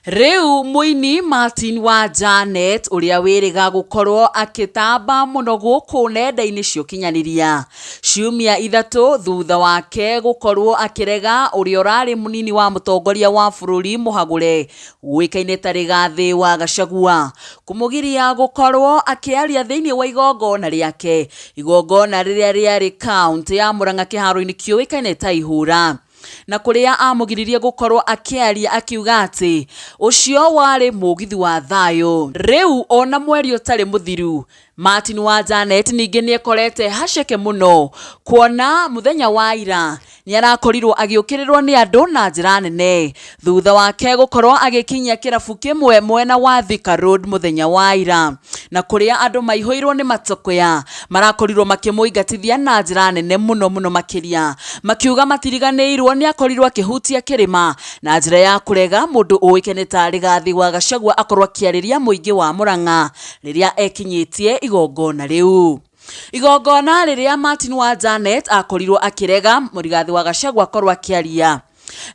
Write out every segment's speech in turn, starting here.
Rĩu mũini Martin wa Janet ũrĩa wĩrĩga gũkorwo akĩtamba mũno gũkũ nenda-inĩ cia ũkinyanĩria ciumia 3 thutha wake gũkorwo akĩrega ũrĩa ũrarĩ mũnini wa mũtongoria wa bũrũri mũhagũre ũĩkaine ta Rigathĩ wa Gachagua kũmũgiria gũkorwo akĩaria thĩinĩ wa igongona rĩake, igongona rĩrĩa rĩarĩ kaũntĩ ya Murang'a kĩharo-inĩ kĩũĩkaine ta Ihũra, na kũrĩa amũgiririe gũkorwo akĩaria akiuga atĩ ũcio warĩ mũgithi wa thayũ. Rĩu ona mweri ũtarĩ mũthiru, Martin wa Janet ningĩ nĩekorete haceke mũno kuona mũthenya wa ira nĩarakorirwo agĩũkĩrĩrwo nĩ andũ na njĩra nene thutha wake gũkorwo agĩkinyia kĩrabu kĩmwe mwena wa Thika Road mũthenya wa ira, na kũrĩa andũ maihũirwo nĩ matũkũya marakorirwo makĩmũingatithia na njĩra nene mũno mũno makĩria, makiuga matiriganĩirwo nĩakorirwo akĩhutia kĩrĩma na njĩra ya kũrega mũndũ ũĩkaine ta Rigathĩ wa Gachagua akorwo akĩarĩria mũingĩ wa Murang'a rĩrĩa ekinyĩtie igongona rĩu. Igongona rĩrĩa Martin wa Janet akorirwo akĩrega Rigathĩ wa Gachagua akorwo akĩaria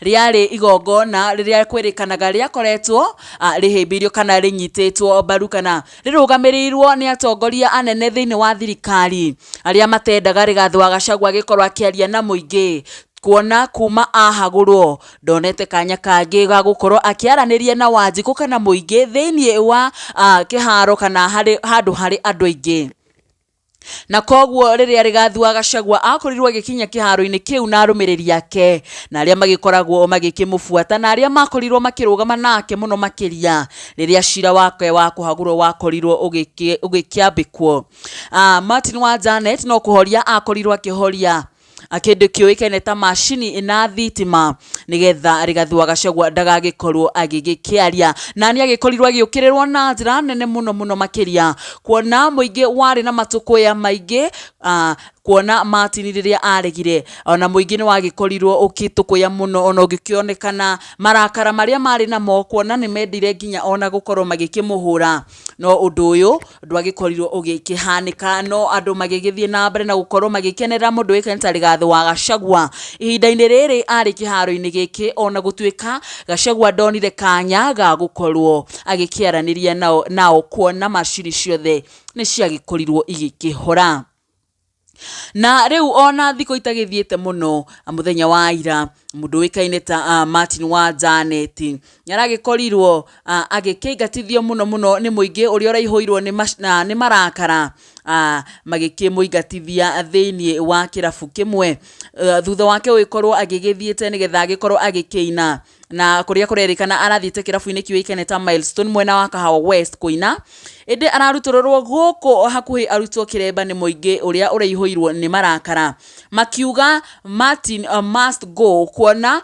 rĩarĩ igongona rĩrĩa kwĩrĩkanaga rĩakoretwo rĩhĩmbĩirio kana rĩnyitĩtwo mbaru kana rĩrũgamĩrĩirwo nĩ atongoria anene thĩinĩ wa thirikari arĩa matendaga Rigathĩ wa Gachagua agĩkorwo akĩaria na mũingĩ, kuona kuma ahagũrwo ndonete kanya kangĩ ga gũkorwo akĩaranĩria na Wanjikũ kana mũingĩ thĩinĩ wa kĩharo kana harĩ handũ harĩ andũ aingĩ. Na koguo rĩrĩa Rigathĩ wa Gachagua akorirwo agĩkinya kĩharo-inĩ kĩu na arũmĩrĩri ake na arĩa magĩkoragwo magĩkĩmũbuata na arĩa makorirwo makĩrũgama nake mũno makĩria rĩrĩa cira wake wa kũhagũrwo wakorirwo ũgĩkĩambĩkwo, Martin wa Janet no kũhoria akorirwo akĩhoria kĩndũ kĩũĩkaine ta macini na thitima nĩgetha Rigathĩ wa Gachagua ndagagĩkorwo agĩgĩkĩaria, na nĩ agĩkorirwo agĩũkĩrĩrwo na njĩra nene mũno mũno makĩria kuona mũingĩ warĩ na matũkũya maingĩ, kuona Martin rĩrĩa aregire ona mũingĩ nĩ wagĩkorirwo ũgĩtũkũya mũno ona ũgĩkĩonekana marakara marĩa marĩ namo, kuona nĩ mendire nginya ona gũkorwo magĩkĩmũhũra, no ũndũ ũyũ ndwagĩkorirwo ũgĩkĩhanĩka, no andũ magĩgĩthiĩ na mbere na gũkorwo magĩkenerera mũndũ ũĩkaine ta Rigathĩ wa Gachagua ihinda-inĩ rĩrĩ arĩ kĩharo-inĩ gĩkĩ, ona gũtuĩka Gachagua ndonire kanya ga gũkorwo agĩkĩaranĩria nao kuona macini ciothe nĩ ciagĩkorirwo igĩkĩhora. Na rĩu ona thikũ itagĩthiĩte mũno, mũthenya wa ira mũndũ ũĩkaine ta Martin wa Janet nĩ aragĩkorirwo agĩkĩingatithio mũno mũno nĩ mũingĩ ũrĩa ũraihũirwo nĩ marakara, magĩkĩmũingatithia thĩinĩ wa kĩrabu kĩmwe thutha wake gũgĩkorwo agĩgĩthiĩte nĩgetha agĩkorwo agĩkĩina, na kũrĩa kũrerĩkana arathiĩte kĩrabu-inĩ kĩũĩkaine ta Milestone mwena wa Kahawa West kũina, ĩndĩ ararutũrũrwo gũkũ hakuhĩ arutwo kĩremba nĩ mũingĩ ũrĩa ũraihũirwo nĩ marakara, makiuga Martin must go, kuona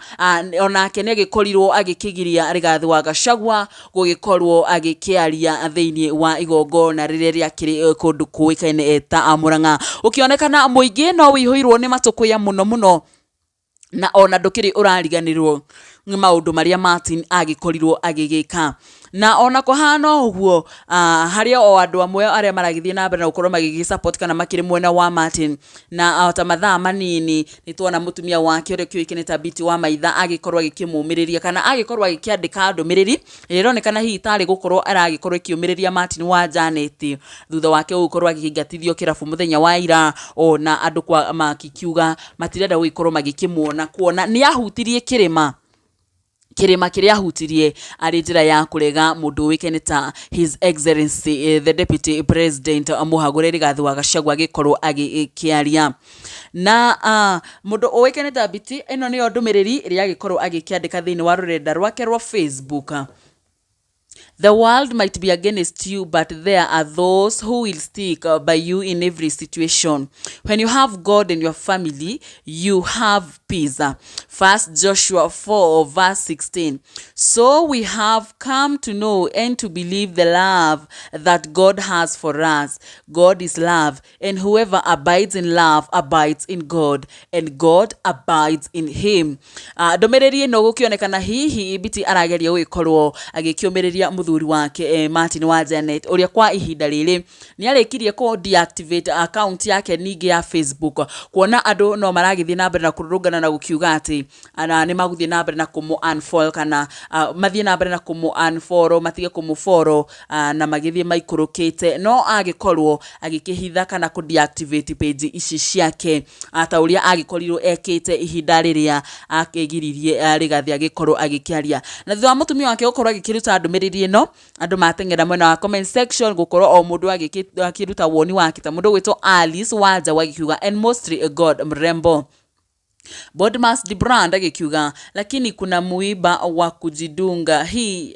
onake nĩ agĩkorirwo agĩkĩgiria Rigathĩ wa Gachagua gũgĩkorwo agĩkĩaria thĩinĩ wa igongona rĩrĩa rĩakĩrĩ kũndũ kũĩkaine ta Murang'a, gũkĩonekana mũingĩ no wĩihũirwo nĩ matũkũya mũno mũno, na ona ndũkĩrĩ ũrariganĩrwo nĩ maũndũ marĩa Martin agĩkorirwo agĩgĩka. Na ona kũhana ũguo, harĩ o andũ amwe arĩa maragĩthiĩ na mbere na gũkorwo magĩgĩ support kana makĩrĩ mwena wa Martin, na o ta mathaa manini nĩ tuona mũtumia wake ũrĩa ũkĩũĩkaine ta Biti wa Maitha agĩkorwo agĩkĩmũmĩrĩria kana agĩkorwo agĩkĩandĩka ndũmĩrĩri ĩrĩa ĩronekana hihi tarĩ gũkorwo aragĩkorwo ĩkĩũmĩrĩria Martin wa Janet thutha wake gũkorwo agĩkĩingatithio kĩrabu mũthenya wa ira, ona andũ kwa makiuga matirenda gũgĩkorwo magĩkĩmuona kuona nĩ ahutirie kĩrĩma, kĩrĩma kĩrĩa ahutirie arĩ njĩra ya kũrega mũndũ ũĩkaine ta His Excellency the Deputy President mũhagũre Rigathĩ wa Gachagua agĩkorwo agĩkĩaria na mũndũ ũĩkaine ta Biti. Ĩno nĩyo ndũmĩrĩri ĩrĩa agĩkorwo agĩkĩandĩka thĩinĩ wa rũrenda rwake rwa Facebook. "The world might be against you, but there are those who will stick by you in every situation. When you have God and your family, you have peace." First Joshua 4 verse 16. "So we have come to know and to believe the love that God has for us. God is love, and whoever abides in love abides in God, and God abides in him." Ndũmĩrĩri ĩno gũkĩonekana hihi Biti arageria gũgĩkorwo agĩkĩũmĩrĩria mũthuri mũthuri wake Martin wa Janet ũrĩa kwa ihinda rĩrĩ nĩ arĩkirie kũ deactivate account yake ningĩ ya Facebook kuona andũ no maragĩthiĩ na mbere na kũrũrũngana na gũkiuga atĩ ana nĩ magũthiĩ na mbere na kũmũ unfollow kana mathiĩ na mbere na kũmũ unfollow matige kũmũ follow na magĩthiĩ maikũrũkĩte no agĩkorwo agĩkĩhitha kana kũ deactivate page ici ciake ta ũrĩa agĩkorirwo ekĩte ihinda rĩrĩa akĩgiririe Rigathĩ agĩkorwo agĩkĩaria. Na thutha wa mũtumia wake gũkorwo agĩkĩruta ndũmĩrĩri ĩno, andũ mateng'era mwena wa comment section gũkorwo o mũndũ akĩruta woni wake ta mũndũ ũgwĩtwo Alice Wanja agĩkiuga and mostly God mrembo. Bodmas de Brand agĩkiuga lakini kuna muiba wa kujidunga hii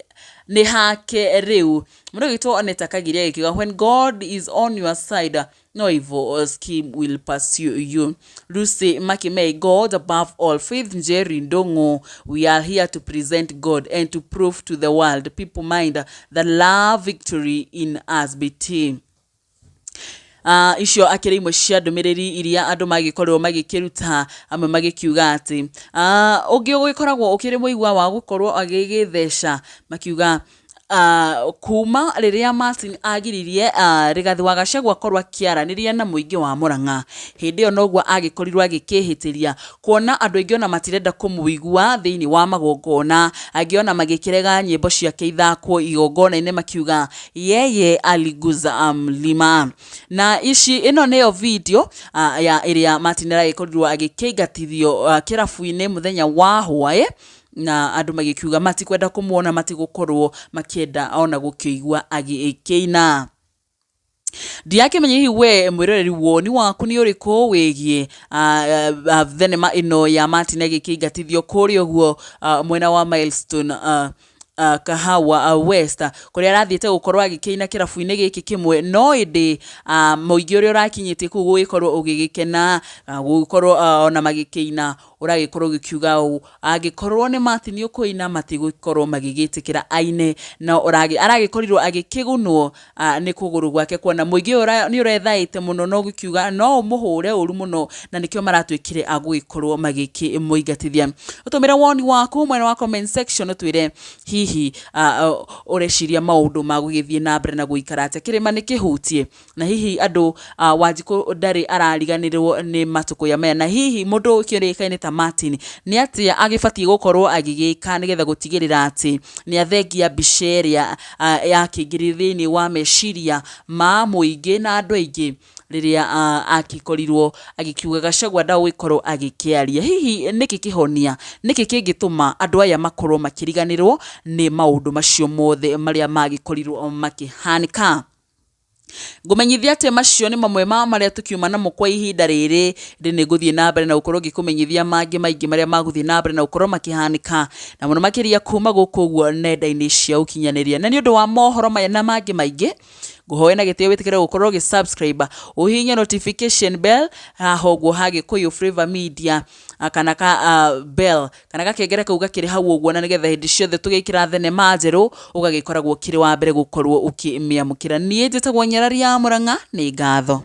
nĩ hake rĩu. Mũndũ ũgwĩtwo Aneta Kagiri agĩkiuga when God is on your side no evil scheme will pursue you. Lucy Makimei, God above all. Faith Njeri Ndongo, we are here to present God and to prove to the world people mind that love victory in us BT. Icio akĩrĩ imwe cia ndũmĩrĩri iria andũ magĩkorirwo magĩkĩruta amwe magĩkiuga atĩ ũngĩ ũgĩkoragwo ũkĩrĩ mũigua wa gũkorwo agĩgĩtheca makiuga kuma rĩrĩa Martin agiririe Rigathĩ wa Gachagua akorwo akĩaranĩria na mũingĩ wa Murang'a hĩndĩ ĩyo noguo agĩkorirwo agĩkĩhĩtĩria kuona andũ aingĩ ona matirenda kũmũigua thĩinĩ wa magongona angĩ ona magĩkĩrega nyĩmbo ciake ithakwo igongona-inĩ makiuga yeye aliguza mlima. Na ici ĩno nĩyo video ya ĩrĩa Martin aragĩkorirwo agĩkĩingatithio kĩrabu-inĩ mũthenya wa hwaĩ na andũ magĩkiuga matikwenda kũmuona matigũkorwo makĩenda ona gũkĩigua agĩkĩina. Ndiakĩmenya hihi we mwĩroreri woni waku nĩ ũrĩkũ wĩgiĩ thenema ĩno ya Martin agĩkĩingatithio kũrĩa ũguo mwena wa Milestone Kahawa West kũrĩa arathiĩte gũkorwo agĩkĩina kĩrabu-inĩ gĩkĩ kĩmwe no ĩndĩ mũingĩ ũrĩa ũrakinyĩtie kũu gũgĩkorwo ũgĩgĩkena gũgĩkorwo ona magĩkĩina ũragĩkorwo ũgĩkiuga ũũ angĩkorwo nĩ Martin ũkũina matigũkorwo magĩgĩtĩkĩra aine no aragĩkorirwo agĩkĩgunwo nĩ kũgũrũ gwake kuona mũingĩ ũyũ nĩ ũrethaĩte mũno na ũgĩkiuga no ũmũhũre ũru mũno na nĩkĩo maratuĩkire a gũgĩkorwo magĩkĩmũingatithia. Ũtũmĩre woni waku mwena wa comment section ũtwĩre hihi ũreciria maũndũ ma gũgĩthiĩ na mbere na gũikara atĩa kĩrĩma nĩ kĩhutie na hihi andũ Wanjikũ ndarĩ arariganĩrwo nĩ matũkũya maya na hihi mũndũ ũkĩũĩkaine ta Martin nĩ atĩa agĩbatiĩ gũkorwo agĩgĩka nĩgetha gũtigĩrĩra atĩ nĩ athengia mbica ĩrĩa yakĩingĩrire thĩinĩ wa meciria ma mũingĩ na andũ aingĩ rĩrĩa akĩkorirwo agĩkiuga Gachagua ndagũgĩkorwo agĩkĩaria. Hihi nĩkĩ kĩhonia nĩkĩ kĩngĩtũma andũ aya makorwo makĩriganĩrwo nĩ maũndũ macio mothe marĩa magĩkorirwo makĩhanĩka. Ngũmenyithia atĩ macio nĩ mamwe ma marĩa tũkiuma namo kwa ihinda rĩrĩ ĩndĩ nĩ ngũthiĩ na mbere na gũkorwo ngĩkũmenyithia mangĩ maingĩ marĩa magũthiĩ na mbere na gũkorwo makĩhanĩka na mũno makĩria kuma gũkũ ũguo nenda-inĩ cia ũkinyanĩria. Na nĩ ũndũ wa mohoro maya na mangĩ maingĩ ngũhoe na gĩtĩo wĩtĩkĩre gũkorwo ũgĩ subscribe ũhihinye notification bell haha ũguo ha Gĩkũyũ Flavour Media kana ka bell kana gakengere kau gakĩrĩ hau ũguo na nĩgetha hĩndĩ ciothe tũgĩkĩra thenema njerũ ũgagĩkoragwo ũkĩrĩ wa mbere gũkorwo ũkĩmĩamũkĩra. Niĩ njĩtagwo Nyarari ya Mũrang'a, nĩ ngatho.